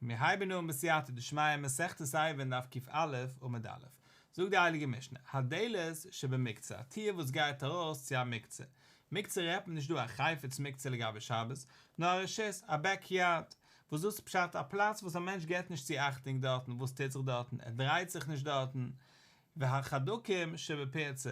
מיר הייבן אן בסייעתא דשמיא מסכת עירובין דף ק"א עמוד א', זאגט די הייליגע משנה, הדלת שבמוקצה, א טיר וואס גייט ארויס צו א מוקצה, מוקצה רעדט מען נישט דא א חפץ מוקצה לגבי שבת, נאר א רשות, א בעק יארד, וואס דאס איז פשט א פלאץ וואס א מענטש געבט נישט צו אכטונג דארטן וואס טוט זיך דארטן, ער דרייט זיך נישט דארטן, והחדקים שבפרצה,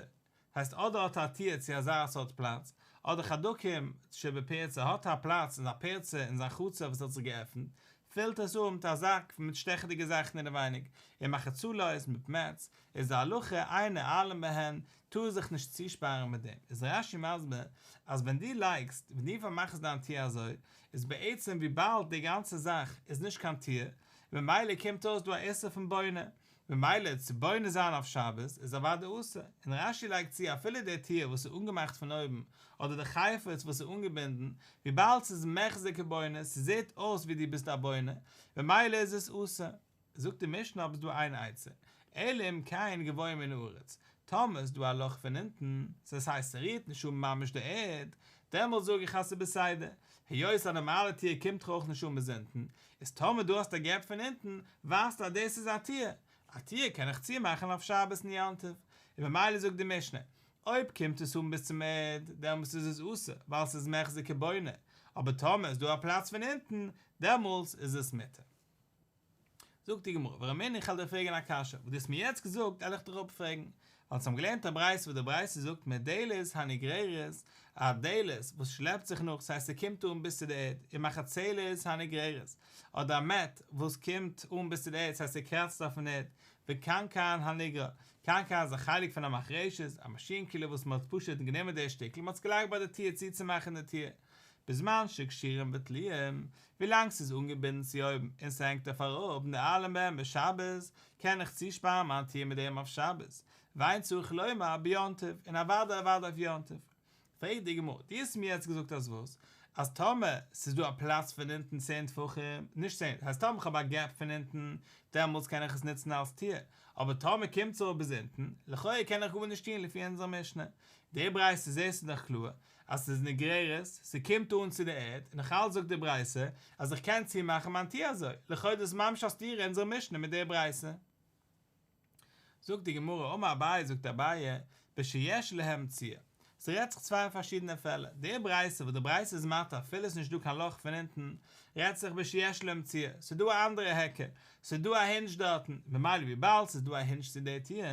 הייסט אדער האט ער א טיר צו אזא סארט פלאץ, אדער חדקים שבפרצה האט ער א פלאץ אין א פרצה אין זיין חצר וואס האט זיך געעפנט, פילט עס אן מיט א זאק מיט שטעכעדיגע זאכן אינעווייניג, ומחצלות מיט מעטס, איז די הלכה אין נועלין בהן, טאר זיך נישט צושפארן מיט דעם, איז רש"י מסביר אז ווען דו לייגסט, ווען דו פארמאכסט דיין טיר אזוי, איז בעצם וויבאלד די גאנצע זאך איז נישט קיין טיר, ממילא קומט אויס דא א איסור פון בונה, ממילא צו בונה זיין אויף שבת איז אוודאי אסור, און רש"י לייגט צו אפילו די טיר וואס איז אנגעמאכט פון אויבן, אדער די חפץ וואס איז אנגעבינדן, וויבאלד ס'איז מחזי כבונה, ס'זעט אויס ווי דו ביסט א בונה, ממילא איז עס אסור. זאגט די משנה אבער ס'דא איין עצה, אלא אם כן גבוה מן הארץ, טאמער איז דא א לאך פון אונטן, ס'איז הייסט ס'רירט נישט אן ממש די ערד, דעמאלט זאג איך אז ס'איז בסדר, היות א נארמאלע טיר קומט דאך אויך נישט אן ביז אונטן, איז טאמער דו האסט א gap פון אונטן, ווייזט אז דאס איז א טיר, א טיר קען איך צומאכן אויף שבת און יום טוב, און ממילא זאגט די משנה, אויב קומט עס אן ביז צום ערד, דעמאלטס איז עס אסור, ווייל ס'איז מחזי כבונה, אבער טאמער איז דא א פלאץ פון אונטן, דעמאלטס איז עס מותר. זאגט די גמרא, ורמינהו איך וועל דיר פרעגן א קשיא, וואס דו האסט מיר יעצט געזאגט וועל איך דיר אפפרעגן, ווייל אונז האבן געלערנט א ברייתא וואס די ברייתא זאגט מדלת הנגררת, א דלת וואס שלעפט זיך נאך, ס'הייסט ס'קומט אן ביז צו די ערד, ומחצלת הנגררת, אדער א mat וואס קומט אן ביז צו די ערד, ס'הייסט ס'קראצט אויפן ערד, וקנקן הנגרר, קנקן איז א חלק פון א מחרשת, א מאשין-כלי וואס מ'האט פשוט גענומען די שטיקל און מ'האט עס געלייגט ביי די טיר צוצומאכן די טיר. בזמן שקשורים ותלויים, ווילאנג ס'איז אנגעבינדן צו אויבן און ס'הענגט אויף אראפ נועלין בהן בשבת, קען איך צושפארן מיין טיר מיט דעם אויף שבת, ואין צריך לומר ביום טוב, און אוודאי אוודאי אויף יום טוב. פרעגט די גמרא, דו האסט מיר יעצט געזאגט אז וואס? אז טאמער ס'איז דא א פלאץ פון אונטן צען טפחים, נישט צען, ס'הייסט טאמער כ'האב א gap פון אונטן, דעמאלטס קען איך עס נוצן אלס טיר, אבער טאמער קומט עס אראפ ביז אונטן, לכאורה קען איך גארנישט טון לפי אונזער משנה. די ברייתא זעסטו דאך קלאר אז ס'איז נגררת, ס'קומט אן צו די ערד, און נאכאלץ זאגט די ברייתא אז איך קען צומאכן מיין טיר אזוי, לכאו' איז דאס ממש א סתירה אונזער משנה מיט די ברייתא. זאגט די גמרא, אמר אביי, זאגט אביי, בשיש להם ציור. ס'רעדט זיך צוויי פארשידענע פעלער, די ברייתא וואס די ברייתא איז מתיר אפילו ס'איז נישט דא קיין לאך פון אונטן, רעדט זיך בשיש להם ציור, ס'איז דא א אנדערע היכר, ס'איז דא א hinge דארטן, ממילא וויבאלד ס'איז דא א hinge צו די טיר,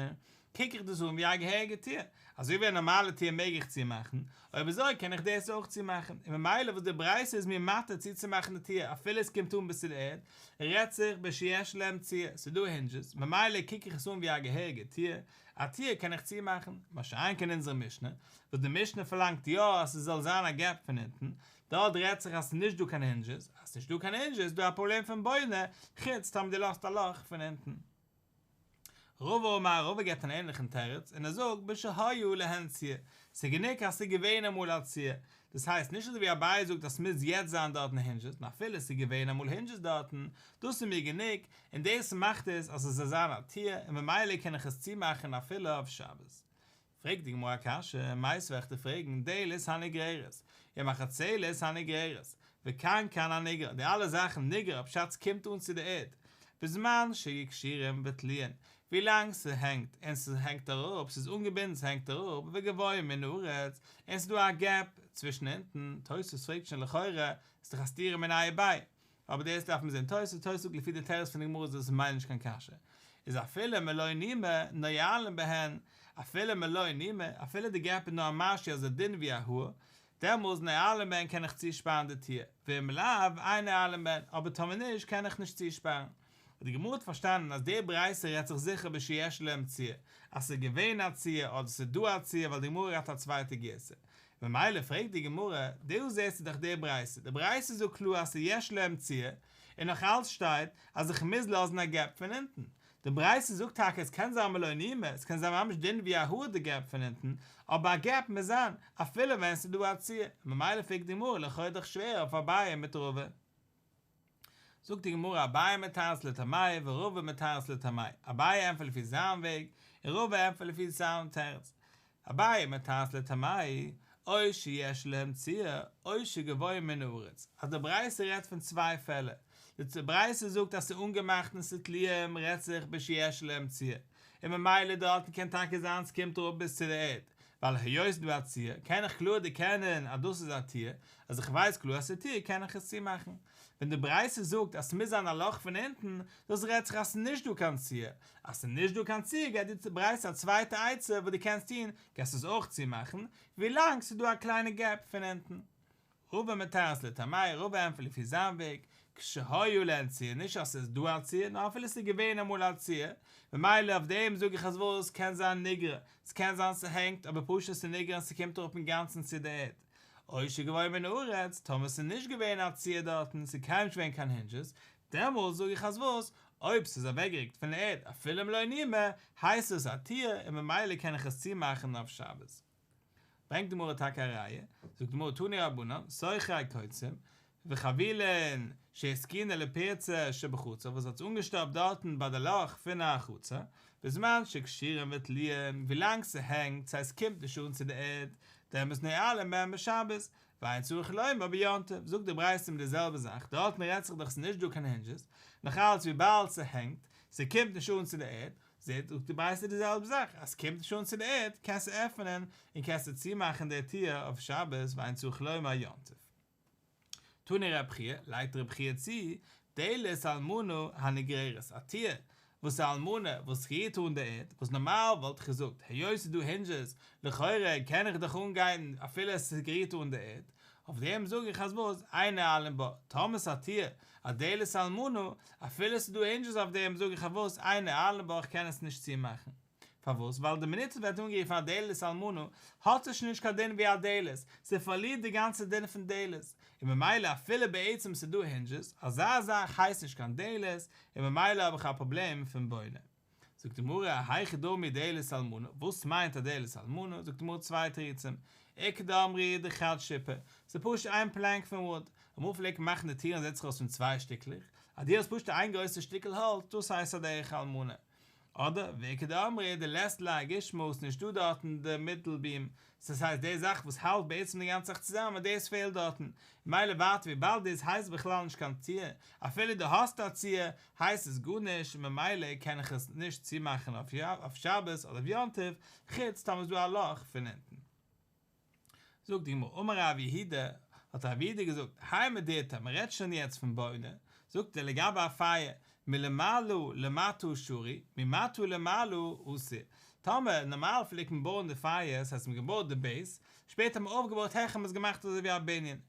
קוק איך דאס אן ווי א געהעריגע טיר, אזוי ווי א נארמאלע טיר מעג איך צומאכן, אויב אזוי קען איך דאס אויך צומאכן, און ממילא וואס די ברייתא איז מיר מתיר צוצומאכן די טיר אפילו עס קומט אן ביז צו די ערד, רעדט זיך בשיש להם ציור, ס'איז דא hinges, ממילא קוק איך עס אן ווי א געהעריגע טיר, א טיר קען איך צומאכן, מה שאין כן אונזערע משנה, וואס די משנה פארלאנגט יא אז ס'זאל זיין א gap פון אונטן, דארט רעדט זיך אז ס'איז נישט דא קיין hinges, אז ס'נישט דא קיין hinges איז דא א פראבלעם פון בונה, חוץ טאמער דו לאזט א לאך פון אונטן. רבא אמר רבא געבט אן ענליכן תירוץ און ער זאגט בשהיה להן ציור, ס'איז גענוג אז ס'איז געווען אמאל א ציור, דאס הייסט נישט אזוי ווי אביי זאגט אז ס'מוז יעצט זיין דארטן hinges, נאר אפילו ס'איז געווען אמאל hinges דארטן, דאס איז מיר גענוג, און דאס מאכט עס אז עס זאל זיין א טיר און ממילא קען איך עס צומאכן אפילו אויף שבת. פרעגט די גמרא א קשיא, מיתיבי וועל איך דיר פרעגן, דלת הנגררת, ומחצלת הנגררת, וקנקן הנגרר, די אלע זאכן נגרר פשט ס'קומט אן צו די ערד, בזמן שקשורים ותלויין, ווילאנג ס'הענגט און ס'הענגט אראפ, ס'איז אנגעבינדן ס'הענגט אראפ, וגבוה מן הארץ, און ס'איז דא א gap צווישן אונטן, תוספות פרעגט שוין לכאורה, איז דאך א סתירה מיניה וביה, אבער דאס דארף מען זען תוס', תוס' זאגט לפי די תירוץ פון די גמרא איז דאס ממילא נישט קיין קשיא, איז אפילו מלא נימא נועלין בהן, אפילו מלא נימא, אפילו די gap איז נאר א משהו אזוי דין ווי א האר, דעמאלס נועלין בהן קען איך צושפארן די טיר, ואם לאו אין נועלין בהן, אבער טאמער נישט קען איך נישט צושפארן. די גמרא האט פארשטאנען אז די ברייתא רעדט זיך זיכער בשיש להם ציור, אז ס'איז געווען א ציור אדער ס'איז דא א ציור ווייל די גמרא האט א צווייטע גירסא, ממילא פרעגט די גמרא, דא זעסטו דאך די ברייתא, די ברייתא זאגט קלאר אז ס'איז יש להם ציור, און נאך אלץ שטייט אז איך מוז לאזן א gap פון אונטן. די ברייתא זאגט טאקע עס קען זיין מלא נימא, עס קען זיין ממש דין ווי א האר די gap פון אונטן, אבער א gap מוז זיין, אפילו ווען ס'איז דא א ציור, ממילא פרעגט די גמרא לכאו' דאך שווער אויף אביי מיט רבא. זאגט די גמרא אביי מתרץ לטעמיה ורבא מתרץ לטעמיה, אביי ענטפערט לפי זיין וועג און רבא ענטפערט לפי זיין תירוץ, אביי מתרץ לטעמיה, או שיש להם ציור או שגבוה מן הארץ, אז די ברייתא רעדט פון צוויי פעלער, די ברייתא זאגט אז ס'איז אנגעמאכט און ס'איז תלויים רעדט זיך בשיש להם ציור, און ממילא דארטן קען טאקע זיין ס'קומט אראפ ביז צו די ערד, ווייל היות ס'דא א ציור קען איך קלאר דערקענען אז דאס איז א טיר, אז איך ווייס קלאר אז ס'איז טיר קען איך עס צומאכן. ווען די ברייתא זאגט אז ס'מוז זיין א לאך פון אונטן, דאס רעדט זיך אז ס'איז נישט דא קיין ציור, אז ס'איז נישט דא קיין ציור געבט די ברייתא א צווייטע עצה וואס דו קענסט טון, קענסט עס אויך צומאכן, ווילאנג ס'איז דא א קליינע געפ פון אונטן. רבא מתרץ לטעמיה, רבא ענטפערט לפי זיין וועג, כשהיה להן ציור, נישט אז ס'איז דא א ציור, נאר אפילו ס'איז געווען אמאל א ציור, ממילא אויף דעם זאג איך אז וואס, קען זיין נגרר, ס'קען זיין ס'הענגט, אבער פשוט ס'איז נגרר און ס'קומט אראפ אינגאנצן צו די ערד. או שגבוה מן הארץ, טאמער ס'איז נישט געווען א ציור דארטן, ס'איז קיינמאל נישט געווען קיין הינדזשעס, דעמאלס זאג איך אז וואס, אויב ס'איז אוועקגערוקט פון די ערד אפילו מלא נימא, הייסט עס א טיר און ממילא קען איך עס צומאכן אויף שבת. ברענגט די גמרא טאקע א ראיה, זאגט די גמרא תנו רבנן, סוכרי קוצים, וחבילין שהתקינה לפרצה שבחצר וואס האט אנגעשטאפט דארטן ביי די לאך פון א חצר, בזמן שקשורים ותלויים, ווילאנג ס'הענגט, ס'הייסט ס'קומט נישט אן צו די ערד, דעמאלס נועלים בהן בשבת, ואין צריך לומר ביום טוב, זאגט די ברייתא מיט די זעלבע זאך, דארטן רעדט זיך דאך ס'נישט דא קיין הינדזשעס, נאך אלץ וויבאלד ס'הענגט, ס'קומט נישט אן צו די ערד, זעט זאגט די ברייתא די זעלבע זאך, אז ס'קומט נישט אן צו די ערד, קענסטו עפענען און קענסטו צומאכן די טיר אויף שבת ואין צריך לומר יום טוב. תני רב חייא, לייגט רב חייא צו, דלת אלמנה הנגררת, א טיר וואס איז אלמנה וואס רירט אן די ערד, וואס נארמאל וואלט איך געזאגט היות ס'איז דא הינדזשעס, לכאורה קען איך דאך אנגיין אפילו עס רירט אן די ערד, אויף דעם זאג איך אז וואס, אין נועלין בה, טאמער ס'איז א טיר, א דלת אלמנה, אפילו ס'איז דא הינדזשעס אויף דעם זאג איך אז וואס, אין נועלין בה איך קען עס נישט צומאכן. פארוואס? ווייל די מינוט עס ווערט אנגערופן א דלת אלמנה, האט עס שוין נישט קיין דין ווי א דלת, ס'פארלירט די גאנצע דין פון דלת, און ממילא אפילו בעצם ס'איז דא הינדזשעס, אזא זאך הייסט נישט קיין דלת, און ממילא האב איך א פראבלעם פון בונה. זאגט די גמרא, היכי דמי דלת אלמנה, וואס מיינט א דלת אלמנה? זאגט די גמרא צוויי תירוצים, איכא דאמרי דחד שיפא, ס'איז פשוט איין פלענק פון וואוד, אמאל פלעגט מען מאכן די טירן זעט זיך אויס פון צוויי שטיקלעך, אז דו האסט פשוט איין גרויסע שטיקל האלץ, דאס הייסט א דרך אלמנה. אדער ואיכא דאמרי דלית ליה גושמא ס'איז נישטא דארטן די מידל בים, ס'איז הייסט די זאך וואס האלט בעצם די גאנצע זאך צוזאמען דאס פעלט דארטן, ממילא ווייטער וויבאלד דאס הייסט בכלל נישט קיין טיר, אפילו דו האסט א ציור הייסט עס גארנישט און ממילא קען איך עס נישט צומאכן אויף שבת אדער אויף יום טוב, חוץ טאמער איז דא א לאך פון אונטן. זאגט די גמרא, אמר רב יהודה, האט רב יהודה געזאגט, האי מדירתא, מען רעדט שוין יעצט פון בונה, זאגט ער לגבי א פייער, מלמעלה למטה שרי, ממטה למעלה אסור, טאמער נארמאל פלעגט מען בויען די פייער, ס'הייסט מען האט געבויט די בעיס, שפעטער האט מען אויפגעבויט העכער מען האט עס געמאכט אזוי ווי א בנין,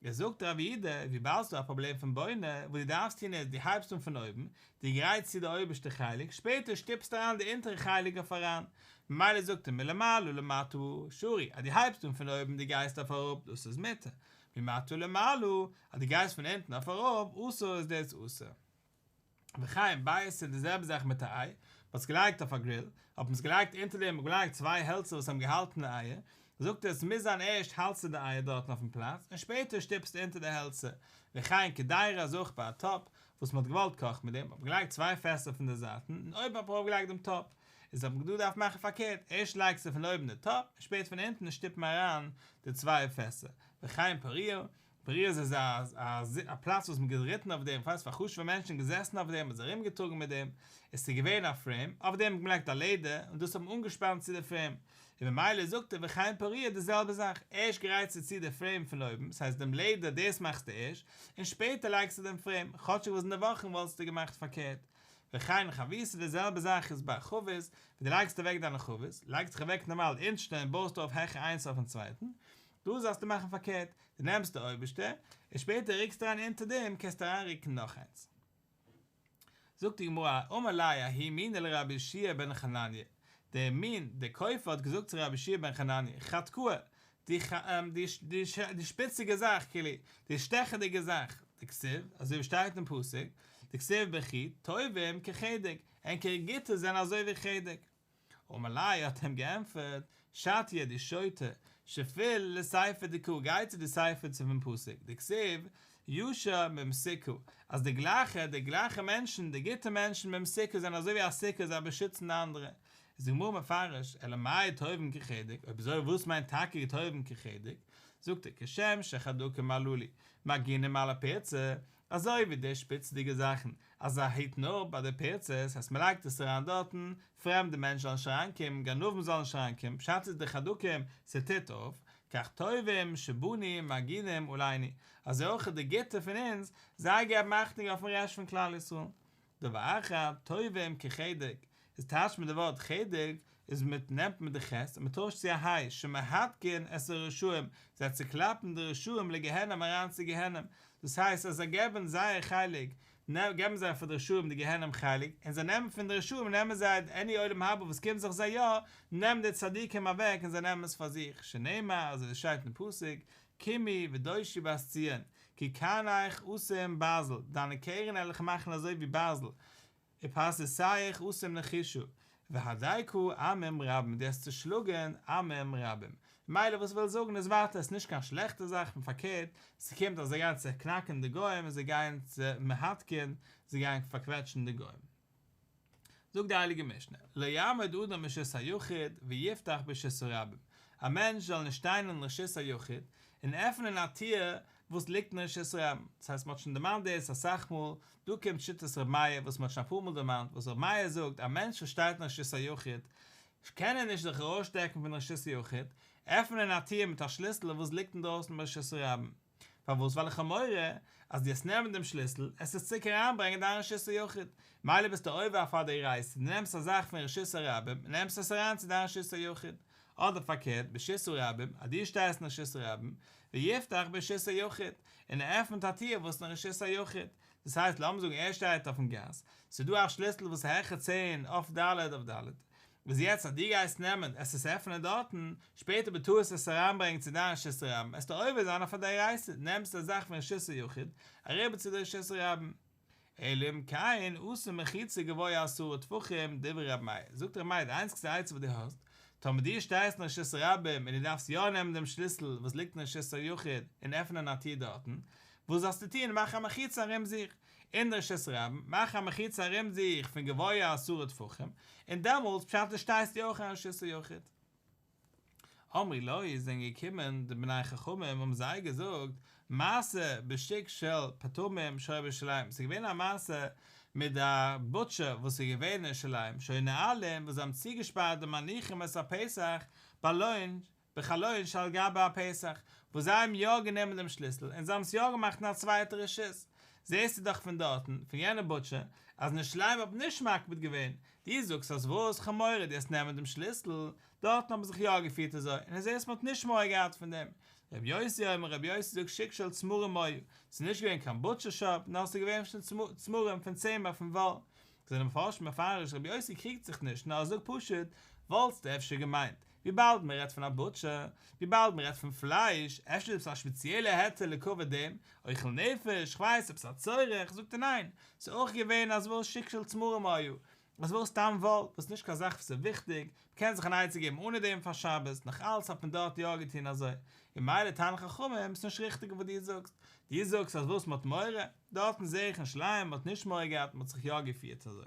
איז זאגט רב יהודה, וויבאלד ס'דא א פראבלעם פון בונה, וואס דו דארפסט טון איז, דו הייבסט אן פון אויבן, דו גרייטסט צו די אויבערשטע חלק, שפעטער שטופסטו אריין די אונטערע חלק אויף אריין, ממילא זאגט ער מלמעלה למטה שרי, אז דו הייבסט אן פון אויבן דו גייסט אויף אראפ דאס איז מותר, ממטה למעלה, אז דו גייסט פון אונטן אויף ארויף, אסור איז דאס אסור. וכן ביעתא די זעלבע זאך מיט א איי, מען האט עס געלייגט אויף א גריל, האט מען עס געלייגט אונטער דעם געלייגט צוויי העלצער וואס האבן געהאלטן די אייער, זאגט ער עס מוז זיין ערשט האלטסטו די אייער דארטן אויפן פלאץ און שפעטער שטופסטו אונטער די העלצער, וכן קדירה אזוי אויך ביי א טאפ וואס מען האט געוואלט קאכן מיט דעם האט מען געלייגט צוויי פעסער פון די זייטן און אויבן האט מען ארויף געלייגט דעם טאפ, איז האט מען דא דארף מאכן פארקערט, ערשט לייגסטו פון אויבן די טאפ און שפעטער פון אונטן שטופט מען אריין די צוויי פעסער, וכן פרוע, פרוע איז א פלאץ וואס מ'האט געריטן אויף דעם, פאר חשוב'ע מענטשן געזעסן אויף דעם, מ'איז ארום געטראגן מיט דעם, עס איז געווען א פרעים, אויף דעם האט מען געלייגט א לעדער, און דאס האט מען אנגעשפאנט צו די פרעים, און ממילא זאגט ער וכן פרוע די זעלבע זאך, ערשט גרייטסטו צו די פרעים פון אויבן, ס'הייסט דעם לעדער דאס מאכסטו ערשט, און שפעטער לייגסטו דעם פרעים, כאטשיג וואס אין די וואכן וואלטסטו געמאכט פארקערט. וכן חביתא די זעלבע זאך איז ביי חבית, ווען דו לייגסט אוועק דיינע חבית, לייגסט זיך אוועק נארמאל אונטערשטע און בויסט אויף העכער איינס אויפן צווייטן, דא זאלסטו מאכן פארקערט, דו נעמסט די אויבערשטע, און שפעטער רוקסטו אריין אונטער דעם קענסטו אריינרוקן נאך איינס. זאגט די גמרא, אמר ליה ההוא מינא לרבי יהושע בן חנניה, דער מין, דער כופר האט געזאגט צו רבי יהושע בן חנניה, חדקאה, די די שפיציגע זאך, כאילו, די שטעכעדיגע זאך, דכתיב, אזוי ווי שטייט אין פסוק, דכתיב בכי טובים כחדק, ענקערע גוטע זענען אזוי ווי חדק. אמר ליה האט אים געענטפערט, שטיא דו שוטה, שפיל לסיפא דקרא גיי צו די סיפא פון פסוק, דכתיב, ישר ממסוכה, אז די גלייכע, די גלייכע מענטשן, די גוטע מענטשן ממסוכה זענען אזוי ווי א סוכה זיי באשיצן די אנדערע. איז די גמרא מפרש, אלא מאי טובים כחדק, אויב אזוי וואס מיינט טאקע טובים כחדק? זאגט ער, כשם שחדקים הללו מגינים על הפרצה, אזוי ווי די שפיצדיגע זאכן אז זיי היטן אפ ביי די פירצות אז מען לייגט עס אריין דארטן, פרעמדע מענטשן זאלן נישט אריינקומען, גנבים זאלן נישט אריינקומען, פשט איז די חדקים, ס'טוט אויף, כך טובים שבנו מגינים עלינו, אזוי אויך די גוטע פון אונז, זיי געבן אכטונג אויפן רעשט פון כלל ישראל. דבר אחד, טובים כחדק, איז טייטשט מען די ווארט חדק, איז מיט נעמט מען די ח' און מען טוישט צו א ה', שמהדקין את הרשעים, זיי צוקלאפן די רשעים לגיהנום אריין צו גיהנום, דאס הייסט אז זיי געבן זייער חלק, געבן זיי פאר די רשעים די גיהנום חלק, און זיי נעמען פון די רשעים נעמען זיי עני עולם הבא וואס קומט זיך זיי יא, נעמען די צדיקים אוועק און זיי נעמען עס פאר זיך, שנאמר אזוי ווי עס שטייט אין פסוק, קומי ודושי בת ציון, כי קרניך אשים ברזל, דיינע קערן וועל איך מאכן אזוי ווי ברזל, ופרסותיך אשים נחושה, והדקה עמים רבים, דו האסט צושלאגן עמים רבים. ממילא וואס וויל זאגן איז ווייטער עס איז נישט קיין שלעכטע זאך נאר פארקערט, ס'קומט אז זיי גייען צעקנאקן די גוים און זיי גייען מהדקין, זיי גייען פארקוועטשן די גוים. זאגט די הייליגע משנה, לא יעמוד אדם ברשות היחיד ויפתח ברשות הרבים, א מענטש זאל נישט שטיין אין רשות היחיד און עפענען א טיר וואס ליגט אין רשות הרבים, דאס הייסט מען האט שוין דערמאנט דאס אסאך מאל, דא קומט שיטת ר' מאיר וואס מען האט שוין אפאר מאל דערמאנט, וואס ר' מאיר זאגט א מענטש וואס שטייט אין רשות היחיד קען ער נישט זיך ארויסשטעקן פון רשות היחיד, עפענען א טיר מיט א שליסל וואס ליגט אינדרויסן ברשות הרבים. פארוואס? ווייל איך האב מורא אז דו וועסט נעמען דעם שליסל, עסט עס צוריק אריינברענגען אין דיין רשות היחיד, מילא ביסטו עובר אויף א דאורייתא, דו נעמסט א זאך פון רשות הרבים און נעמסט עס אריין צו דיין רשות היחיד, אדער פארקערט, ברשות הרבים, אז דו שטייסט אין רשות הרבים, ויפתח ברשות היחיד, און ער עפנט א טיר וואס איז אין רשות היחיד, דאס הייסט לאמיר זאגן ער שטייט אויפן גאס, ס'איז דא א שליסל וואס איז העכער צען אויף ד' אויף ד', וואס יעצט אז דו גייסט נעמען עס עס עפענען דארטן, שפעטער בטעות עס אריינברענגען צו דיין רשות הרבים, עסטו עובר זיין אויף א דאורייתא, נעמסט א זאך פון רשות היחיד, אריבער צו די רשות הרבים. אלא אם כן עשה מחיצה גבוה עשרה טפחים, דברי ר' מאיר, זאגט ר' מאיר די איינציגסטע עצה וואס דו האסט, טאמער דו שטייסט אין רשות הרבים און דו דארפסט יא נעמען דעם שליסל וואס ליגט אין רשות היחיד און עפענען א טיר דארטן, וואס זאלסטו טון, מאך א מחיצה ארום זיך, אין די רשות הרבים, מאך א מחיצה ארום זיך פון גבוה עשרה טפחים, און דעמאלטס פשט איז שטייסטו אויך אין רשות היחיד. אמרו לו, זענען געקומען די בני חכמים האבן זיי געזאגט, מעשה בשוק של פטמים שהיה בירושלים, ס'איז געווען א מעשה מיט א בוטשער וואס איז געווען אין ירושלים, שהיו נועלין וואס זיי האבן צוגעשפארט די מניחים את הפתח בעלון בחלון שעל גבי הפתח, וואס זיי האבן יא גענומען דעם שליסל און זיי האבן עס יא געמאכט אין א צווייטע רשות, זעסטו דאך פון דארטן, פון יענע בוטשער, אז אין ירושלים האט מען נישט מקפיד געווען, דו זאגסט אז וואס, כ'האב מורא דו וועסט נעמען דעם שליסל, דארטן האט מען זיך יא געפירט אזוי, און דו זעסט מען האט נישט מורא געהאט פון דעם. רבי יוסי אומר, רבי יוסי זאגט שוק של צמרים היה, ס'איז נישט געווען קיין בוטשער שאפ, נאר ס'איז געווען פון צמרים, פון צמר, פון וואל. זענען מפרשים מפרש רבי יוסי קריגט זיך נישט, נאר ער זאגט פשוט, וואלסטו אפשר געמיינט, וויבאלד מען רעדט פון א בוטשער, וויבאלד מען רעדט פון פלייש, אפשר איז עפעס א שפעציעלע היתר לכבוד דעם, אוכל נפש, כ'ווייס, עפעס א צורך, זאגט ער ניין, ס'איז אויך געווען אז וואס שוק של צמרים היה, אז וואס סתם וואל, וואס איז נישט קיין זאך וואס איז וויכטיג, מ'קען זיך אן עצה געבן אנע דעם פאר שבת, נאך אלץ האט מען דארט יא געטון אזוי, און ממילא טענה'ן חכמים, ס'איז נישט ריכטיג וואס דו זאגסט, דו זאגסט אז וואס מ'האט מורא, דארטן זעה איך אין ירושלים מ'האט נישט מורא געהאט מ'האט זיך יא געפירט אזוי.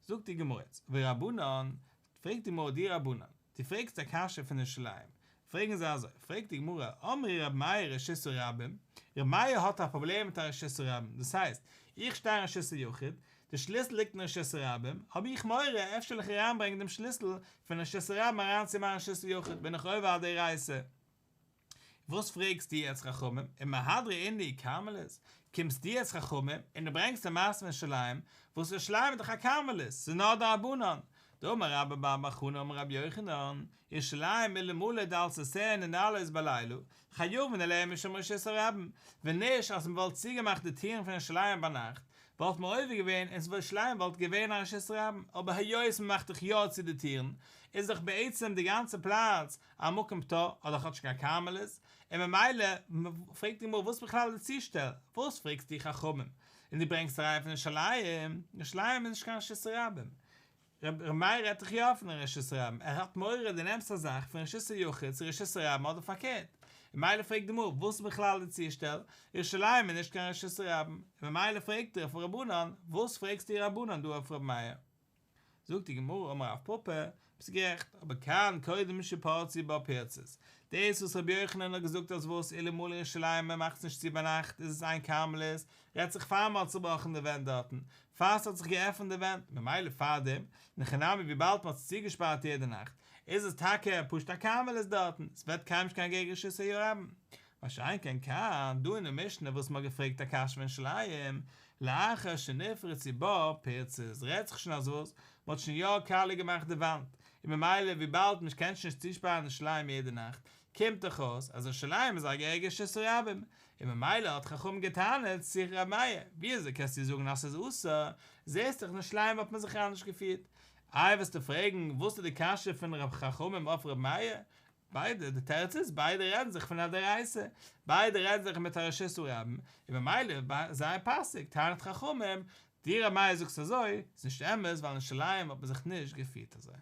זאגט די גמרא יעצט, ורבנן, פרעגט די גמרא די רבנן, דו פרעגסט א קשיא פון ירושלים, פרעגן זיי אזוי, פרעגט די גמרא, אמרי רבי מאיר רשות הרבים, רבי מאיר האט א פראבלעם מיט א רשות הרבים, דאס הייסט, איך שטיי אין רשות היחיד, די שליסל ליגט אין רשות הרבים, האב איך מורא אפשר וועל איך אריינברענגען דעם שליסל פון רשות הרבים אריין צו מיין רשות היחיד, בין איך עובר א דאורייתא. וואס פרעגסטו יעצט חכמים, ומהדרי אינהו כרמלית, קומסטו יעצט חכמים און דו ברענגסט א מעשה פון ירושלים, וואס ירושלים איז דאך א כרמלית, ס'איז נאר דרבנן, דאמר רבה בר בר חנה אמר רבי יוחנן, ירושלים אלמלא דלתותיה ננעלות בלילה, חייבין עליה משום רשות הרבים, ווען נישט אז מ'וואלט צוגעמאכט די טירן פון ירושלים ביינאכט, וואלט מען עובר געווען און ירושלים וואלט געווען א רשות הרבים, אבער היות מ'מאכט דאך יא צו די טירן, איז דאך בעצם די גאנצע פלאץ א מקום פטור, אדער כאטש קיין כרמלית, און ממילא פרעגט די גמרא וואס בכלל די צושטעל, וואס פרעגסטו חכמים, און דו ברענגסט א ראיה פון ירושלים, ירושלים איז נישט קיין רשות הרבים, ר' מאיר רעדט דאך יא פון רשות הרבים, ער האט מורא דו נעמסט א זאך פון רשות היחיד צו רשות הרבים אדער פארקערט, און ממילא פרעגט די גמרא וואס איז בכלל די צושטעל, ירושלים איז נישט קיין רשות הרבים, און ממילא פרעגט ער אויף רבנן, וואס פרעגסטו רבנן דא אויף ר' מאיר? זאגט די גמרא אמר רב פפא, ביסט גערעכט, אבער כאן קודם שפרצו בה פירצות. דאס וואס רבי יוחנן האט געזאגט אז וואס אלמלי ירושלים מען מאכט עס נישט צו ביינאכט איז עס איין כרמלית, רעדט זיך פאר מען האט צובראכן די ווענט דארטן, פאר ס'האט זיך געעפנט די ווענט, ממילא פארדעם, אין הכי נמי וויבאלד מען האט עס צוגעשפארט יעדע נאכט, איז עס טאקע פשוט א כרמלית דארטן, ס'ווערט קיינמאל נישט קיין געהעריגע רשות הרבים. מה שאין כן כאן, דא אין די משנה וואס מ'האט געפרעגט א קשיא פון ירושלים, לאחר שנפרצו בה פירצות, רעדט זיך שוין אז וואס, מ'האט שוין יא קאליע געמאכט די וואנט, און ממילא וויבאלד מ'קען שוין נישט צושפארן ירושלים יעדע נאכט, קומט דאך אויס אז ירושלים איז א געהעריגע רשות הרבים, און ממילא האט חכמים געטענה'ט צו ר' מאיר, וויאזוי קענסטו זאגן אז ס'איז אסור, זעסט דאך אין ירושלים האט מען זיך אנדערש געפירט. איי וועסטו פרעגן וואס איז די קשיא פון חכמים אויף ר' מאיר, ביידע, די תירוץ איז ביידע רעדן זיך פון א דאורייתא, ביידע רעדן זיך מיט א רשות הרבים, און ממילא זייער פאסיג, טענה'ט חכמים, דו ר' מאיר זאגסט אזוי, איז נישט אמת ווייל אין ירושלים האט מען זיך נישט געפירט אזוי.